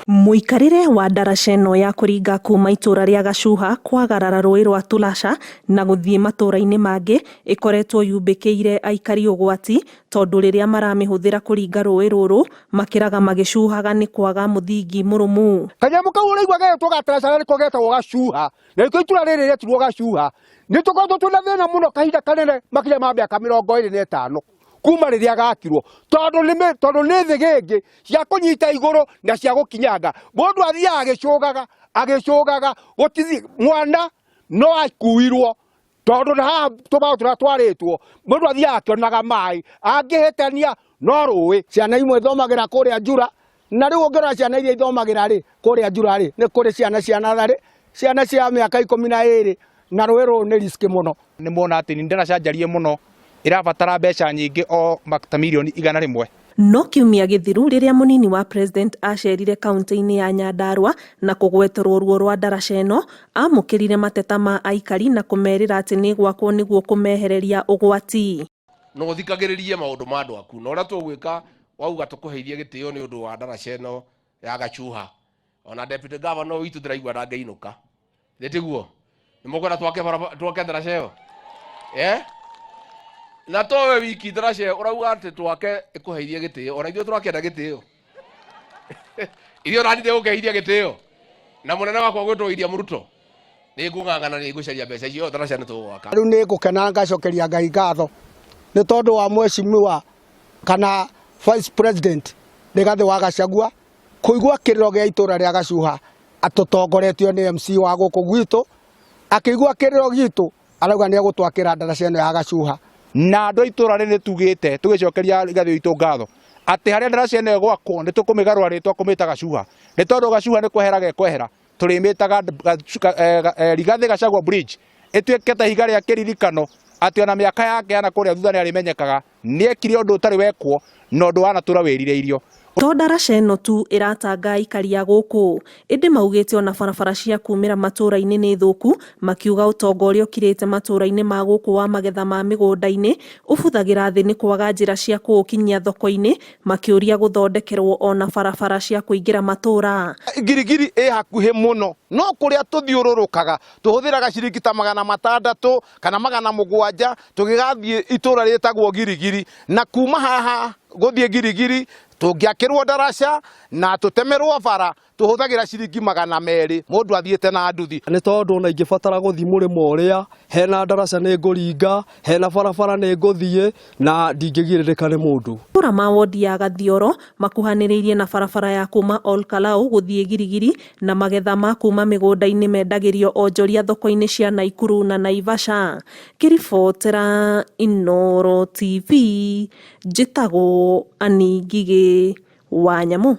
Mũikarĩre wa ndaraca ĩno ya kũringa kuma itũra rĩa Gacuha kwagarara rũĩ rwa Tũlaca na gũthiĩ matũra-inĩ mangĩ ĩkoretwo yumbĩkĩire aikari ũgwati tondũ rĩrĩa maramĩhũthĩra kũringa rũĩ rũrũ makĩraga magĩcuhaga nĩ kwaga mũthingi mũrũmu. Kanyamũ kau ũraigua gegetwo gataraca nĩko getagwo gacuha, na nĩkĩo itũra rĩrĩ rĩetirwo gacuha. Nĩ tũkoretwo twĩna thĩna mũno kahinda kanene makĩria ma mĩaka 25 kuma rĩrĩa gakirwo, tondũ nĩ tondũ nĩ thĩgĩngĩ cia kũnyita igũrũ na cia gũkinyanga. Mũndũ athiaga agĩcũgaga agĩcũgaga, gũtithi mwana no akuirwo tondũ na haha tũbaũ tũrĩa twarĩtwo mũndũ athiaga akĩonaga maĩ, angĩhĩtania no rũĩ. Ciana imwe ithomagĩra kũrĩa Njura, na rĩu ũngĩrora ciana iria ithomagĩra rĩ kũrĩa Njura rĩ, nĩ kũrĩ ciana cia natharĩ, ciana cia mĩaka 12, na rũĩ rũrũ nĩ risk mũno. Nĩ muona atĩ nĩ ndaraca njarie mũno ĩrabatara mbeca nyingĩ o ta mirioni 100. No kiumia gĩthiru rĩrĩa mũnini wa president acerire kaunti-inĩ ya Nyandarua na kũgweterwo ruo rwa ndaraca ĩno, amũkĩrire mateta ma aikari na kũmerĩra atĩ nĩ ĩgwakwo nĩguo kũmehereria ũgwati. Na ũthikagĩrĩrie maũndũ ma andũ aku, na ũrĩa tũgwĩka wauga tũkũheithie gĩtĩo nĩ ũndũ wa ndaraca ĩno ya Gacuha. Ona deputy governor witũ ndĩraigua ndangĩinũka, nĩ tiguo? Nĩ mũkwenda twake barabara, twake ndaraca ĩyo, eh? Na towe wiki ndaraca ĩyo ũrauga atĩ twake ĩkũheithie gĩtĩo, ona ithuĩ tũrakĩenda gĩtĩo. Ithuĩ ona ndirĩ gũkĩheithia gĩtĩo na mũnene wakwa gwĩtwo William Ruto, nĩ ngũng'ang'ana, nĩ ngũcaria mbeca icio, ndaraca nĩ tũgwaka. Rĩu nĩ ngũkena ngacokeria Ngai ngatho nĩ tondũ wa mheshimiwa kana vice president Rigathĩ wa Gachagua kũigua kĩrĩro gĩa itũra rĩa Gacuha atũtongoretio nĩ MC wa gũkũ gwitũ, akĩigua kĩrĩro gitũ arauga nĩ egũtwakĩra ndaraca ĩno ya Gacuha. Na andũ a itũra rĩrĩ tugĩte tũgĩcokeria Rigathĩ witũ ngatho atĩ harĩa ndaraca ĩno ĩgwakwo nĩ tũkũmĩgarũra rĩtwa kũmĩta Gacuha, nĩ tondũ Gacuha nĩ kwehera gekwehera, tũrĩmĩtaga Rigathĩ Gachagua Bridge, ĩtuĩke ta ihiga rĩa kĩririkano atĩ ona mĩaka yake yana kũrĩa thutha nĩ arĩmenyekaga nĩ ekire ũndũ ũtarĩ wekwo na ũndũ wanatũra wĩrirĩirio. To ndaraca ĩno tu ĩratanga aikari a gũkũ, ĩndĩ maugĩte ona barabara cia kumĩra matũra-inĩ nĩ thũku, makiuga ũtonga ũrĩa ũkirĩte matũra-inĩ ma gũkũ wa magetha ma mĩgũnda-inĩ ũbuthagĩra thĩ nĩ kwaga njĩra cia kũũkinyia thoko-inĩ, makĩũria gũthondekerwo ona barabara cia kũingĩra matũra. Ngirigiri ĩ hakuhĩ mũno, no kũrĩa tũthiũrũrũkaga tũhũthĩraga ciringi ta 600 kana 700 tũgĩgathiĩ itũra rĩtagwo Girigiri, na kuma haha gũthiĩ Girigiri tũngĩakĩrwo ndaraca na tũtemerwo bara tũhũthagĩra ciringi 200 mũndũ athiĩte na nduthi. Nĩ tondũ ona ingĩbatara gũthiĩ mũrĩmo ũrĩa hena ndaraca nĩ ngũringa, hena barabara nĩ ngũthiĩ na ndingĩgirĩrĩka nĩ mũndũ. Matũra ma wondi ya Gathioro makuhanĩrĩirie na barabara ya kuma Ol Kalou gũthiĩ Girigiri, na magetha ma kuma mĩgũnda-inĩ mendagĩrio onjoria thoko-inĩ cia Naikuru na Naivasha. Ngĩribotera Inooro TV, njĩtagwo Annie Ngigĩ wa Nyamu.